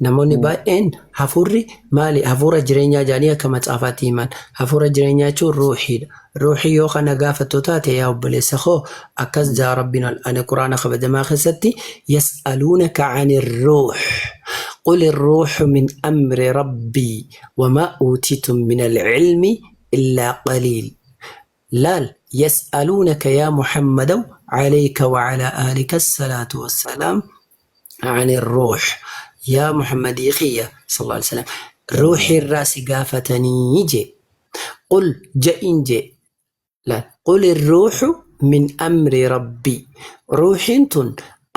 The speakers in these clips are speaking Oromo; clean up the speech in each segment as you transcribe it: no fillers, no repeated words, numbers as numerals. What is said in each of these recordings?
Namoonni baay'een hafuurri maali? Hafuura jireenyaa jedhanii akka macaafaatti himan. Hafuura jireenyaa jechuun ruuhiidha. Ruuhii yoo kana gaafattu taate yaa obboleessa koo akkas jaa Rabbiin ol ani Quraana kabajamaa keessatti yas'aluunaka ani ruuh qul ruuhu min amri rabbii wamaa uutiitum min al-ilmi illaa qaliil. Laal yas'aluunaka yaa Muhammadaw alayka wa alaa aalika salaatu wassalaam ani ruuh yaa Muhammadii kiyya sallallahu alaihi wasallam ruuhii irraa si gaafatanii jee qul ja'iin jee laal qul ruuhu min amri rabbii ruuhiin tun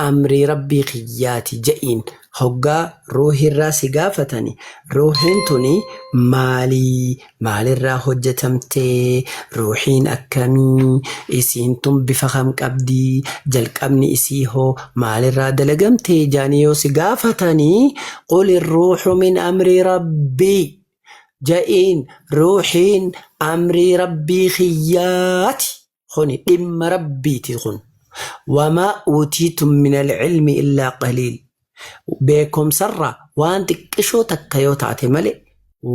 amrii rabbii kiyyaati ja'iin hoggaa ruuhiirraa si gaafatani ruuhiin tuni maalii maalirraa hojjatamtee ruuhiin akkamii isiin tun bifa kam qabdii jalqabni isii hoo maalirraa dalagamtee jaanii yoo si gaafatani quli ruuhu min amrii rabbii ja'iin ruuhiin amrii rabbii kiyyaati Kuni dhimma Rabbiiti kun. Wamaa uutiitum minal ilmi illaa qaliil. Beekumsarraa waan xiqqishoo takka yoo taate malee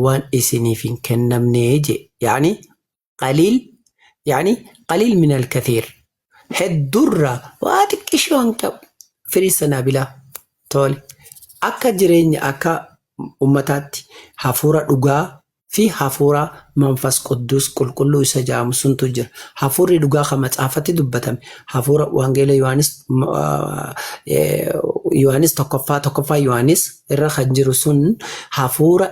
waan isiniif hin kennamne jee. Yaani qaliil yaani qaliil minal kathiir. Hedduurraa waa xiqqishoo hin qabu. Firii sanaabilaa. Tole. Akka jireenya akka ummataatti hafuura dhugaa fi hafuura manfas quddus qulqulluu isa ja'amu suntu jira. Hafuurri dhugaa kan macaafatti dubbatame hafuura wangeela Yohaannis Yohaannis tokkoffaa tokkoffaa Yohaannis irra kan jiru sun hafuura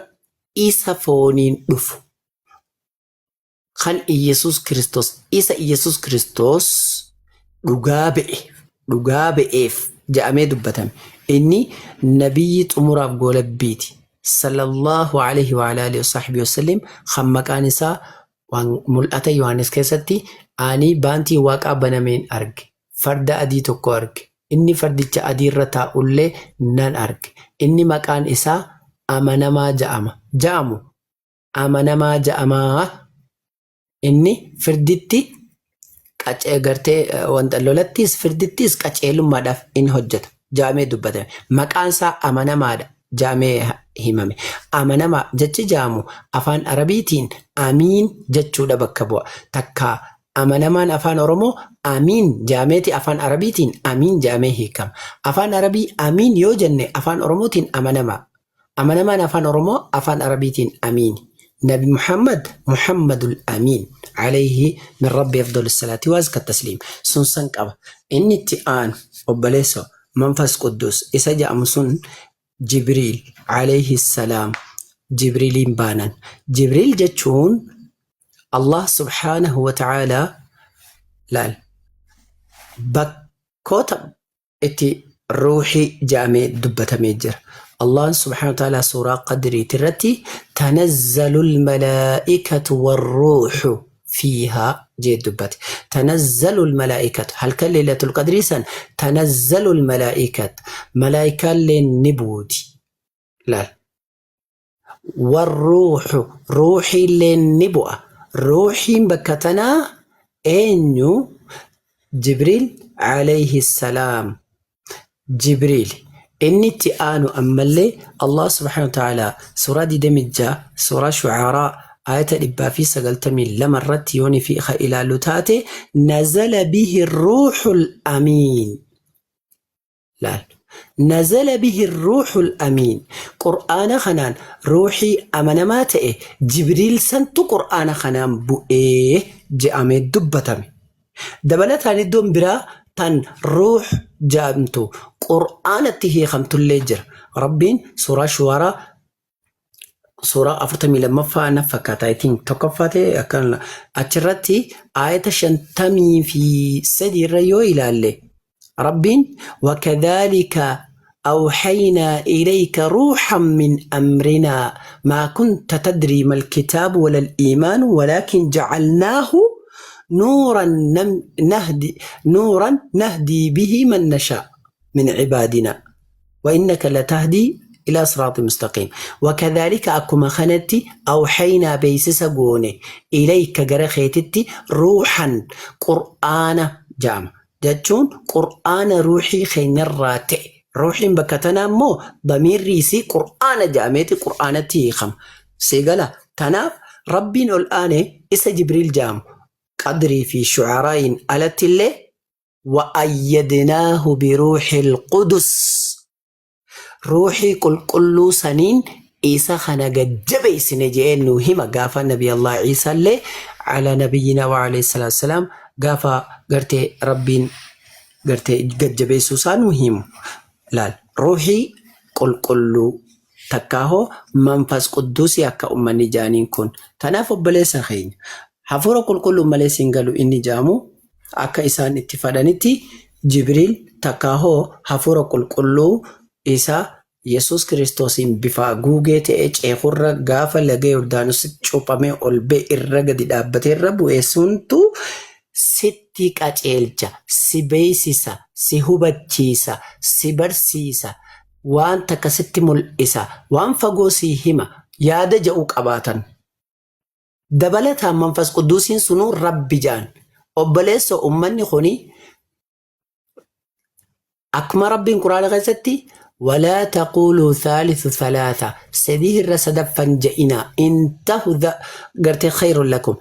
isa fooniin dhufu kan Iyyasuus Kiristoos isa Iyyasuus Kiristoos dhugaa ba'e dhugaa ba'eef jedhamee dubbatame. Inni nabiyyi xumuraaf goolabbiiti. Sallallahu alaihi wa ala alihi wa sahbihi wasallim kan maqaan isaa waan mul'ata Yohaannis keessatti ani baantii waaqaa banameen arge. Farda adii tokko arge. Inni fardicha adii irra taa'ullee nan arge. Inni maqaan isaa amanamaa ja'ama. Ja'amu amanamaa ja'amaa. Inni firditti qace gartee wanta lolattis firdittis qaceelummaadhaaf in hojjeta jaamee dubbatame. Maqaan isaa amanamaadha jaamee himame. Amanamaa jechi jaamu afaan Arabiitiin amiin jechuudha bakka bu'a. Takka amanamaan afaan Oromoo amiin jaameeti afaan Arabiitiin amiin jaamee hiikama. Afaan Arabii amiin yoo jenne afaan Oromootiin amanamaa. Amanamaan afaan Oromoo afaan Arabiitiin Amiini. Nabi Muhammad Muhammadul Amiin alayhi min Rabbi afdalu salaati wa azka tasliim. Sun san qaba. Inni itti aanu obboleesso Manfas Quddus isa ja'amu sun Jibriil alayhi salaam Jibriiliin baanan. Jibriil jechuun Allah subhaanahu wa ta'ala laal bakkoota itti ruuhii ja'amee dubbatamee jira. Allahn subhaanahu wa ta'ala suuraa qadriiti irratti tanazzalul malaa'ikatu warruuhu fiihaa jee dubbate. Tanazzalul malaa'ikatu halkan leelatul qadrii san tanazzalul malaa'ikatu malaa'ikaalleen ni buuti. Laal. Warruuhu ruuhiilleen ni bu'a. Ruuhiin bakka tanaa eenyu? Jibriil alayhi salaam. Jibriil. Inni itti aanu ammallee Allah subhaanahu wa ta'ala suuraa 26 suuraa Shu'araa ayata 192 irratti yoonii fi ka ilaallu taate nazala bihi ruuhul amiin. Laal. Nazala bihi ruuhul amiin. Qur'aana kanaan ruuhii amanamaa ta'e Jibriil santu Qur'aana kanaan bu'ee je'amee dubbatame. Dabalataan iddoon biraa tan ruuh jedhamtu Qur'aanatti hiikamtullee jira. Rabbiin suuraa Shu'araa suuraa 42ffaa na fakkaata I think tokkoffaa ta'e akkan achirratti aayata 53 irra yoo ilaalle Rabbiin wakadhaalika awhaynaa ilayka ruuxan min amrinaa maa kunta tadrii mal kitaabu walal iimaanu walaakin jacalnaahu nuuran nahdi nuuran nahdii bihi man nashaa min cibaadinaa wa innaka latahdii ilaa siraaxi mustaqiim. Wakadhaalika akkuma kanatti awhaynaa beeksisa goone ilayka gara keetitti ruuxan qur'aana ja'ama jechuun qur'aana ruuxii keenyarraa ta'e. Ruuhiin bakka tanaa immoo damiirri isii Qur'aana ja'ameeti Qur'aanatti hiikama. Sii gala? Tanaaf Rabbiin ol aane isa Jibriil ja'amu qadrii fi shu'araa'iin alatti illee wa ayyadnaahu biruuhil qudus Ruuhii qulqulluu saniin isa kana gad jabeessine je'ee nuu hima gaafa Nabi Allah Iisaallee ala nabiyyinaa wa alayhi salaatu wassalaam gaafa gartee Rabbiin gartee gad jabeessuu isaa nuu himu. Laal ruuhii qulqulluu takkaa hoo manfas qudduusii akka ummanni ja'aniin kun. Tanaaf obboleessa keenya hafuura qulqulluun malee siin galu inni ja'amu Akka isaan itti fadhanitti Jibriil takkaa hoo Hafuura Qulqulluu isa Yesuus Kiristoosiin bifa guugee ta'ee ceekurra gaafa laga Yordaanositti cuuphamee ol ba'e irra gadi dhaabbatee irra bu'e suntu sitti qaceelcha, si beeksisa, si hubachiisa, si barsiisa, waan takka sitti mul'isa, waan fagoo sii hima yaada ja'u qabaatan. Dabalataan Manfas Qudduusiin sunuu Rabbi ja'an. Obboleessoo ummanni kuni akkuma Rabbiin Quraana keessatti walaa taquuluu thaalithu thalaatha sadii irra sadaffan ja'inaa intahu gartee khayrun lakum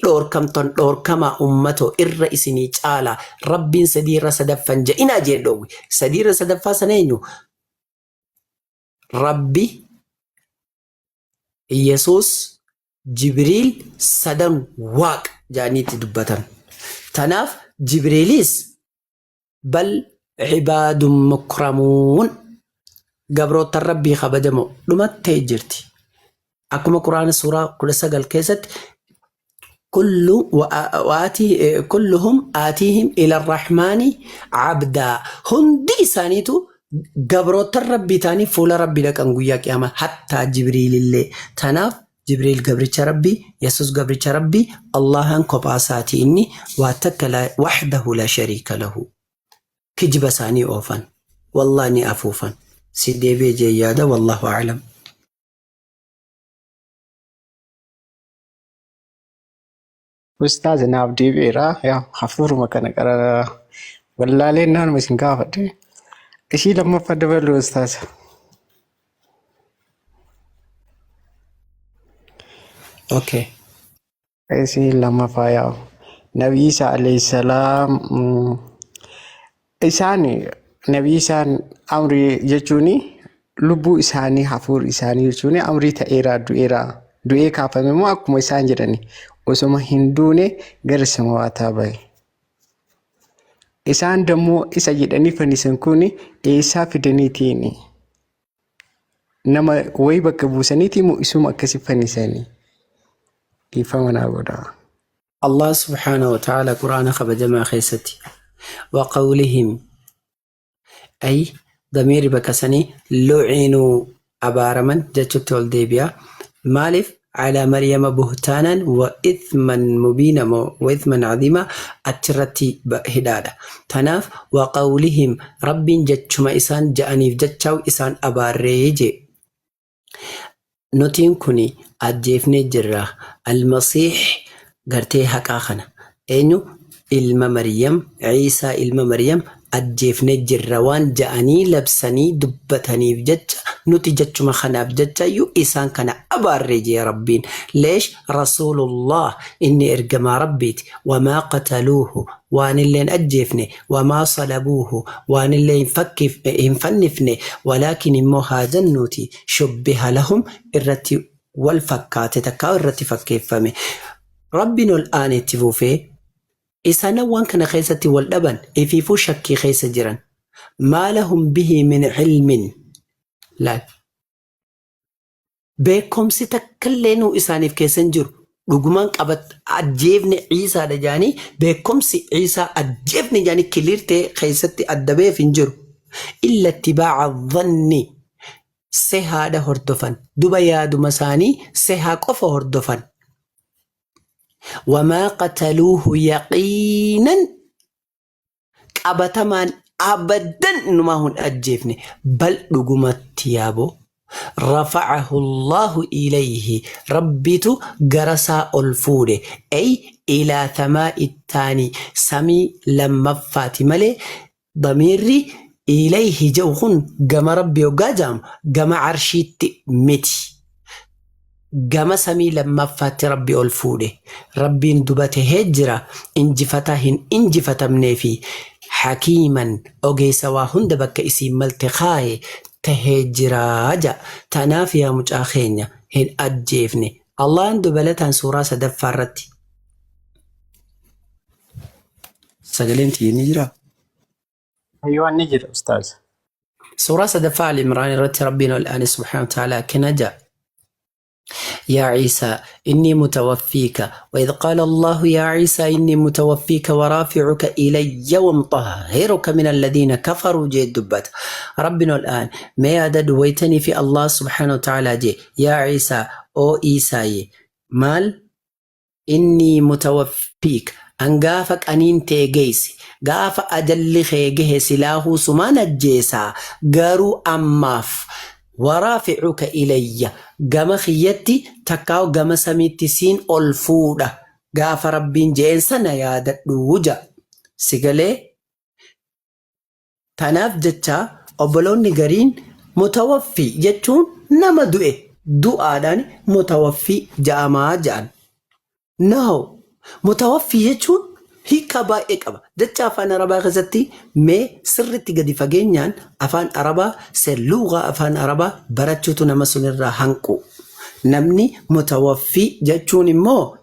dhoorkamtan dhoorkamaa ummatoo irra isinii caalaa Rabbiin sadii irra sadaffan ja'inaa jee dhoowwe. Sadii irra sadaffaa sana eenyu? Rabbi Iyyasuus, Jibriil sadan Waaq jedhanii itti dubbatan. Tanaaf Jibriilis bal cibaadun mukramuun gabroottan Rabbii kabajamoo dhumattee jirti. Akkuma Quraana suuraa 19 keessatti kullu kulluhum aatiihim ila rahmaani abdaa hundi isaaniitu gabroottan Rabbii ta'anii fuula Rabbii dhaqan guyyaa qiyaamaa hattaa Jibriilillee. Tanaaf Jibriil gabricha Rabbii, Yesuus gabricha Rabbii, Allahan kophaa isaati inni waa takka wahdahu la shariika lahu. Kijiba isaanii oofan. Wallah ni afuufan. Si deebi'e jee yaada wallahu a'lam. Ustaaz naaf deebi'eera. Yaa hafuuruma kana qara wallaaleen naanuma isin gaafadhe. Ishii lammaffaa dabalu ustaaz. Okay. Ishii lammaffaa yaa Nabi Isa alayhi salaam isaan Nabi Isaan amrii jechuun lubbuu isaanii hafuurri isaanii jechuun amrii ta'eera du'eera du'ee kaafame immoo akkuma isaan jedhani osoma hin duune gara samawaataa bahe. Isaan dammoo isa jedhanii fannisan kun eessaa fidaniitiin nama wayii bakka buusaniiti moo isuma akkasi fannisanii dhiifama naa godhaa. Allah subhaanahu wa ta'ala Qur'aana kabajamaa keessatti wa qawlihim ay damiirri bakka sanii lu'inuu abaaraman jechutti ol deebi'a. Maaliif calaa Maryama buhtaanan wa ithman mubiina moo wa ithman cadiima achirratti hidhaadha. Tanaaf wa qawlihim Rabbiin jechuma isaan ja'aniif jechaaw isaan abaarree jee. Nutiin kuni ajjeefnee jirra. Almasiih gartee haqaa kana. Eenyu? Ilma Maryam, Iisaa ilma Maryam ajjeefnee jirra waan ja'anii labsanii dubbataniif jecha nuti jechuma kanaaf jechayyuu isaan kana abaarre jee Rabbiin. Leesh Rasuulullah inni ergamaa Rabbiiti. Wamaa qataluuhu waanilleen ajjeefne wamaa salabuuhu waanillee hin fakkiif hin fannifne walaakin immoo haa jennuuti shubbiha lahum irratti wal fakkaate takkaa irratti fakkeeffame. Rabbiin ol aane itti fufee isaanawwan kana keessatti wal dhaban ifiifuu shakkii keessa jiran maa lahum bihi min ilmin laal Beekomsi takkallee nuu isaaniif keessa hin jiru. Dhugumaan qabat ajjeefne Ciisaadha jedhanii beekomsi Ciisaa ajjeefne jedhanii kiliir ta'e keessatti adda ba'eef hin jiru. Illa ittibaa'a dhanni sehaadha hordofan. Duba yaaduma isaanii sehaa qofa hordofan. Wamaa qataluuhu yaqiinan qabatamaan abadan inumaa hun ajjeefne bal dhugumatti yaaboo rafa'ahu Allahu ilayhi rabbitu garasaa ol fuudhe ay ilaa samaa'i taanii samii lammaffaati malee damiirri Ilayhi je'u kun gama Rabbi hoggaa ja'amu gama arshiitti miti. Gama samii lammaffaatti Rabbi ol fuudhe. Rabbiin duba tahee jira, injifataa hin injifatamnee fi Hakiiman, ogeessa waa hunda bakka isiin malte kaaye, tahee jira ja'a. Tanaaf yaa mucaa keenya hin ajjeefne. Allaahn dubalataan suuraa sadaffaa irratti. Sagaleen tiyya ni jiraa? Ayyoo ni jira ustaaz. Suuraa sadaffaa Al Imraan irratti Rabbiin ol aane subhaanahu wa ta'ala akkana ja'a. يا عيسى إني متوفيك وإذ قال الله يا عيسى إني متوفيك ورافعك إلي ومطهرك من الذين كفروا جي دبت ربنا الآن ما يدد ويتني في الله سبحانه وتعالى جي يا عيسى أو إيساي مال Innii mutawaffiik, an gaafa qaniin tee geeyse, gaafa ajalli kee gahe silaahuu sumaan ajjeesaa, garuu ammaaf waraafi'uka ilayya, gama kiyyatti takkaa'u gama samiitti siin ol fuudha gaafa Rabbiin je'een sana yaadadhu ja'a. Si galee? Tanaaf jecha obboloonni gariin mutawaffii jechuun nama du'e du'aadhaan mutawaffii ja'amaa ja'an. No! Mutawaffii jechuun hiikaa baay'ee qaba. Jecha afaan Arabaa keessatti mee sirriitti gadi fageenyaan afaan Arabaa seerluugaa afaan Arabaa barachuutu nama sunirraa hanqu. Namni mutawaffii jechuun immoo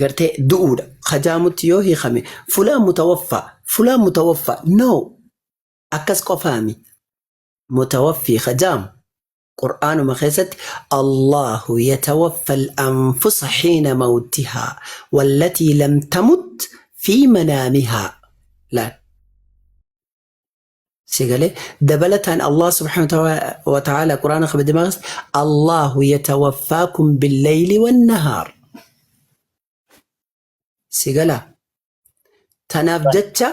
gartee du'uudha. Kajaamutti yoo hiikame fulaan mutawaffaa fulaan mutawaffaa no akkas qofaami mutawaffii kajaamu qur'aanuma keessatti Allahu yatawaffa al-anfusa hiina mawtihaa wallatii lam tamut fi manaamihaa laal Si galee dabalataan Allah subhanahu wa ta'ala quraana kabajamaa keessatti Allahu yatawaffaakum billeyli wannahaar. Si galaa tanaaf jecha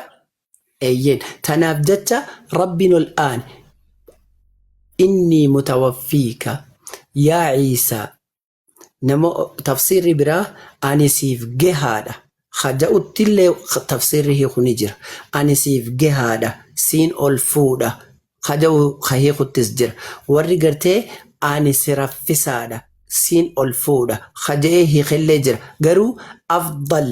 eeyyeen tanaaf jecha Rabbiin ol aane innii mutawaffiika yaa Ciisaa Nama tafsiirri biraa ani siif gehaadha ka ja'uttillee tafsiirri hiiku ni jira. Ani siif gehaadha siin ol fuudha ka ja'u ka hiikuttis jira. Warri gartee ani si raffisaadha siin ol fuudha ka ja'ee hiikellee jira. Garuu afdal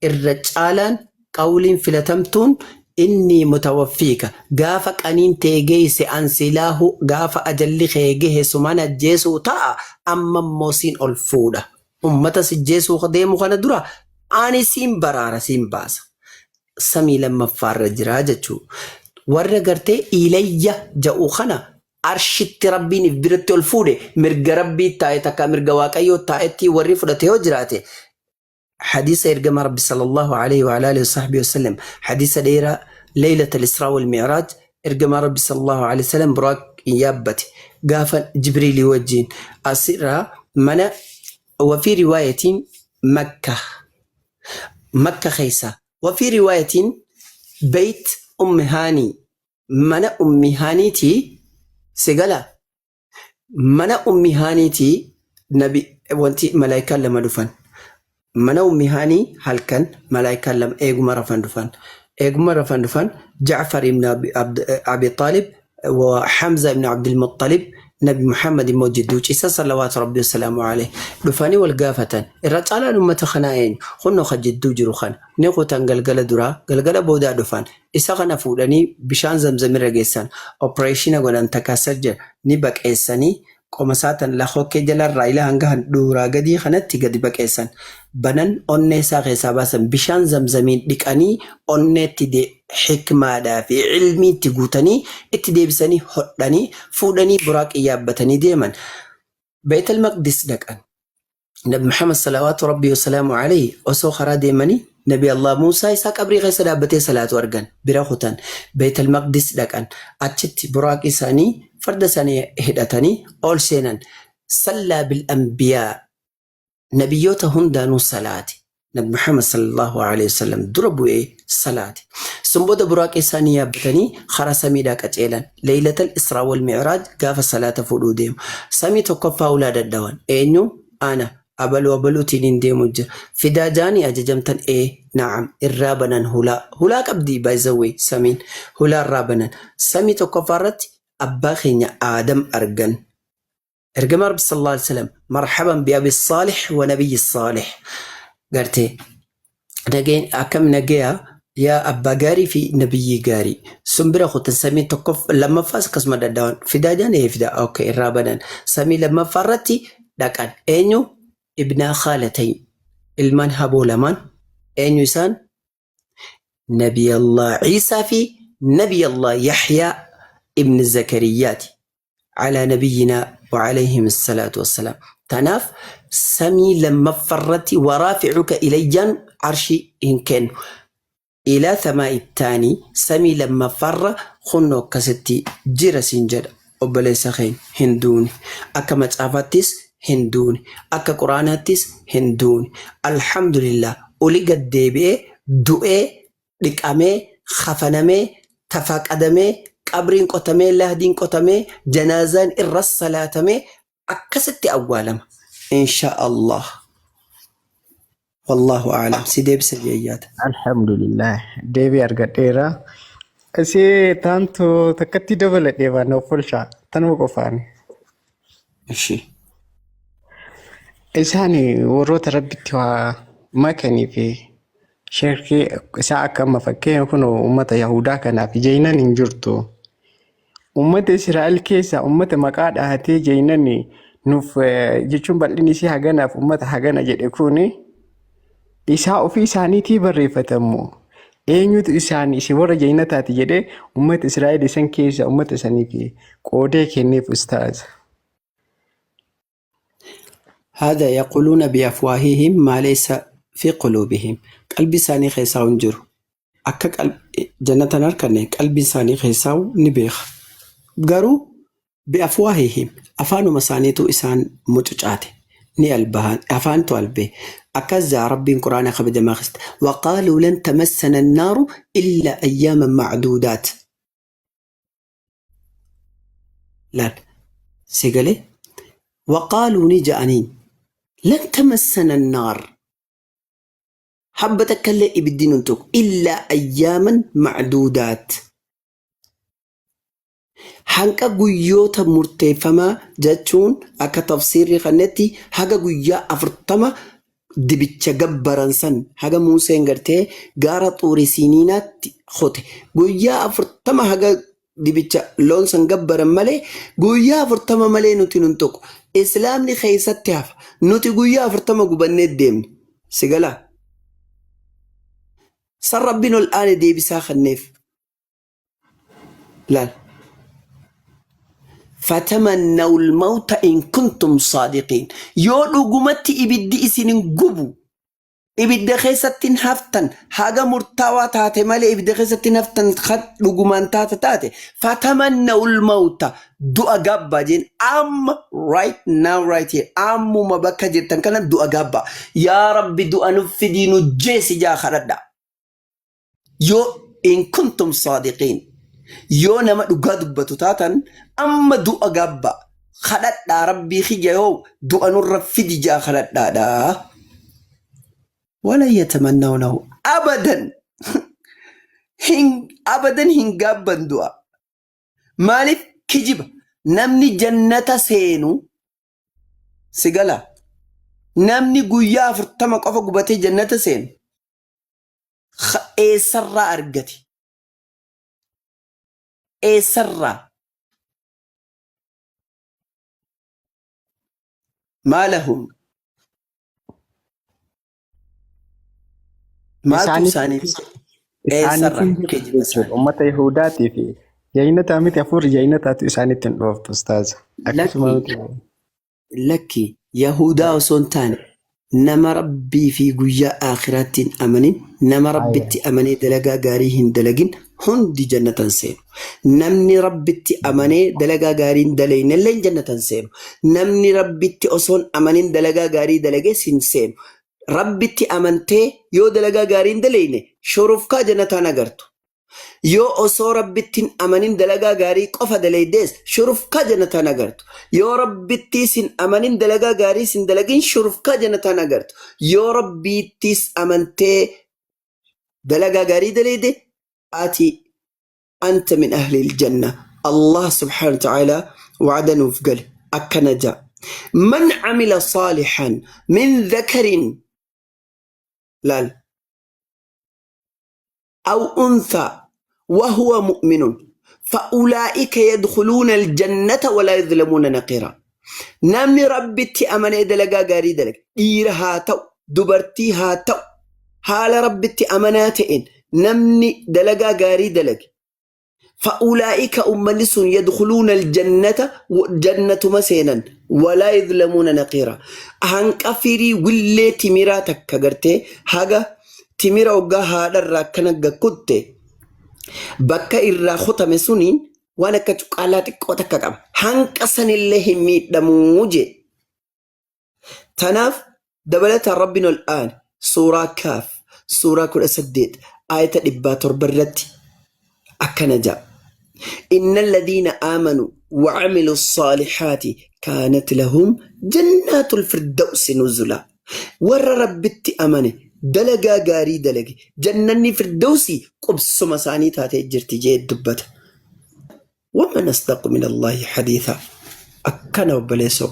irra caalaan Qawliin filatamtuun Innii mutawaffiika, gaafa qaniin tee geeyse an silaahu gaafa ajalli kee gehe suman ajjeesuu ta'a, amma immoo siin ol fuudha. Ummata sijjeesuu deemu kana dura ani siin baraara siin baasa. Samii lammaffaarra jira jechuu. Warra gartee ilayya ja'u kana arshitti Rabbiin if biratti ol fuudhe mirga Rabbii taa'e takkaa mirga Waaqayyoo taa'etti warri fudhate yoo jiraate Hadiisa ergamaa Rabbi sallallahu alaihi wa ala alihi wa sahbihi wasallam hadiisa dheeraa leeylat al-Israa wal Mi'raaj ergamaa Rabbi sallallahu alaihi wasallam buraaq hin yaabbate gaafa Jibriilii wajjin asirraa mana wafii riwaayatiin Makka Makka keessa wafii riwaayatiin Beyt Ummi Haanii mana Ummi Haaniitii si gala Mana Ummi Haaniitii nabi wanti malaayikaan lama dhufan. Mana Ummi Haanii halkan malaayikaan lama eeguma rafan dhufan. Eeguma rafan dhufan Ja'far ibn Abi Xaalib wa Hamza ibn Abdul Muttalib Nabi Muhammad immoo jidduu ciisa salawaatu rabbi wasalaamu alayhi dhufanii wal gaafatan. Irra caalaan ummata kanaa eenyu? Kunnoo ka jidduu jiru kana. Ni kutan galgala duraa galgala boodaa dhufan. Isa kana fuudhanii bishaan zamzamirra geessan. Opereeshina godhan takka surgery ni baqeessanii qoma isaa tan lakokkee jalarraa ila hanga handhuuraa gadii kanatti gadi baqeessan. Banan onnee isaa keessaa baasan. Bishaan zamzamiin dhiqanii onneetti de hikmaadhaa fi ilmiitti guutanii itti deebisanii hodhanii fuudhanii buraaqii yaabbatanii deeman. Beetal Maqdis dhaqan. Nabi Muhammad salawaatu rabbii wasalaamu alayhi osoo karaa deemanii Nabi Allah Muusaa isaa qabrii keessa dhaabbatee salaatu argan bira kutan Beetal Maqdis dhaqan achitti buraaqii isaanii farda isaanii hidhatanii ol seenan sallaa bil anbiyaa nabiyyoota hundaanuu salaate Nabi Muhammad sallallahu alaihi wasallam dura bu'ee salaate. Sun booda buraaqii isaanii yaabbatanii karaa samiidhaa qaceelan. Leeylatal Israa wal Mi'raaj gaafa salaata fuudhuu deemu. Samii tokkoffaa ulaa dhadhawan. Eenyu? Ana. Abaluu abaluutiin hin deemu jira. Fidaa jaanii ajajamtan ee. Na'am irraa banan hulaa. Hulaa qabdi by the way samiin. Hulaa irraa banan. Samii tokkoffaa irratti abbaa keenya Aadam argan. Ergamaa Rabbi sallallahu alaihi wasallam marhaban bi abi saalih wa nabiyyi saalih. Gartee nageen akkam nageya yaa abbaa gaarii fi nabiyyii gaarii. Sun bira kutan samii tokkoff lammaffaas akkasuma dhadhawan fidaa jaan ee fidaa okay irraa banan. Samii lammaffaa irratti dhaqan eenyu ibnaa khaalatayn ilmaan haboo lamaan eenyu isaan Nabiyallah Ciisaa fi Nabiyallah Yaxyaa ibn Zakariyaati. Alaa nabiyyinaa wa alayhim salaatu wassalaam. Tanaaf samii lammaffarratti waraaficuka ilayyaan arshii hin kennu. Ilaa samaa'i taanii samii lammaffaarra kunnoo akkasitti jira siin jedha obboleessa keenya hin duune. Akka macaafaattis hin duune. Akka quraanaattis hin duune. Alhamdulillah oli gad deebi'ee du'ee dhiqamee kafanamee tafaqadamee qabriin qotamee lahdiin qotamee janaazaan irra salaatamee akkasitti awwaalama. Insha Allah. Wallahu a'lam. Si deebisa jeeyyaata. Alhamdulillah deebii argadheera. Isee taantu takkatti dabaladhee waan of olchaa tanuma qofaani. Ishi. Isaan warroota rabbitti waa makanii fi shirkii isaa akka amma fakkeenya kun uummata Yahudaa kanaaf jeynan hin jirtu. Uummata Israa'el keessaa uummata maqaa dhahatee jeynan nuuf jechuun bal'inni isii haganaaf uummata hagana jedhe kun isaa ofii isaaniitii barreeffatamu. Eenyutu isaan isin warra jeynataati jedhee uummata Israa'el isan keessa uummata isaniif qoodee kenneef ustaaz. هذا يقولون بأفواههم ما ليس في قلوبهم qalbii isaanii keessaa hin jiru. Akka jannatan harkanne qalbii isaanii keessaa ni beeka. Garuu bi'afwaahihim afaanuma isaaniitu isaan mucucaate ni albahan afaantu albee akkas jaa rabbiin quraana kabajamaa keessatti waqaaluu lan tamassana annaaru illaa ayyaaman macduudaat laal si galee waqaaluu ni ja'aniin lan tamassana annaar habba takka illee ibiddi nun tuqu illaa ayyaaman macduudaat Hanqa guyyoota murteeffamaa jechuun akka tafsiirri kannetti haga guyyaa 40 dibicha gabbaran san haga Muuseen gartee gaara Xuuri Siiniinaatti kote guyyaa 40 haga dibicha loon san gabbaran malee guyyaa 40 malee nuti nun tuqu. Islaamni keessatti hafa. Nuti guyyaa 40 gubannee deemna. Si galaa? San Rabbiin ol aane deebisaa kanneef. Laal. Fatamannawul mawta in kuntum saadiqiin. Yoo dhugumatti ibiddi isin hin gubu, ibidda keessatti hin haftan, haga murtaawaa taate malee ibidda keessatti hin haftan kan dhugumaan taate taate, fatamannawul mawta du'a gaabbaa jeen amma right now right here ammuma bakka jirtan kana du'a gaabbaa. Yaa Rabbi du'a nuuf fidii nu jeesi jaa kadhadhaa. Yoo in kuntum saadiqiin yoo nama dhugaa dubbatu taatan amma du'a gaabba kadhadhaa rabbii kiyya yoo du'a nurra fidi jaa kadhadhaadha. Walan yatamannawnahu abadan hin abadan hin gaabban du'a. Maaliif kijiba namni jannata seenu si gala namni guyyaa 40 qofa gubatee jannata seenu Eessarraa argate? Eessarraa? Maalahum? Maaltu Isaaniif isaaniif ta'e? isaaniif Eessarraa? hin jiru Kijiba jechuudha. isaanii. Uummata Yihudaatii fi jayinataa miti hafuurri jayinataatu isaanitti hin dhooftu ustaaza. Akkasuma Lakki miti. Lakki, Yahuudaa osoo hin taane, nama Rabbii fi guyyaa aakhiraatti hin amanin, nama Rabbitti amanee dalagaa gaarii hin dalagin hundi jannata hin seenu. Namni Rabbitti amanee dalagaa gaarii hin dalaynelleen jannata hin seenu. Namni Rabbitti osoo hin amanin dalagaa gaarii dalages hin seenu. Rabbitti amantee yoo dalagaa gaarii hin dalayne shurufkaa jannataa hin agartu. Yoo osoo Rabbitti hin amanin dalagaa gaarii qofa dalaydees shurufkaa jannataa hin agartu. Yoo Rabbittiis hin amanin dalagaa gaariis hin dalagin shurufkaa jannataa hin agartu. Yoo Rabbiittiis amantee Dalagaa gaarii daleeyde ati anta min ahlil janna. Allah subhaanahu wa ta'ala wa'ada nuuf gale akkana ja'a. Man amila saalihan min dhakarin laal aw unthaa wahuwa mu'minun fa'ulaa'ika yadkhuluuna aljannata walaa yudlamuuna naqiira. Namni Rabbitti amanee dalagaa gaarii dalage dhiira haa ta'u dubartii haa ta'u haala Rabbitti amanaa ta'een namni dalagaa gaarii dalage fa'ulaa'ika ummanni sun yadkhuluuna aljannata jannatuma seenan walaa yudlamuuna naqiira. Hanqa firii willee timiraa takka gartee haga timira hoggaa haadharraa akkana gakkutte bakka irraa kutame suniin waan akka cuqqaalaa xiqqoo takka qaba. Hanqa sanillee hin miidhamuu jee. Tanaaf dabalataan Rabbiin ol aane suuraa Kaaf suuraa 18 aayata 700 irratti akkana ja'a. Inna alladhiina aamanu wa amilu saalihaati kaanat lahum jannaatul firdawsi nuzula. Warra Rabbitti amane dalagaa gaarii dalage jannanni firdawsii qubsuma isaanii taatee jirti jee dubbata. Waman asdaqu min Allaahi hadiitha. Akkana obboleessoo.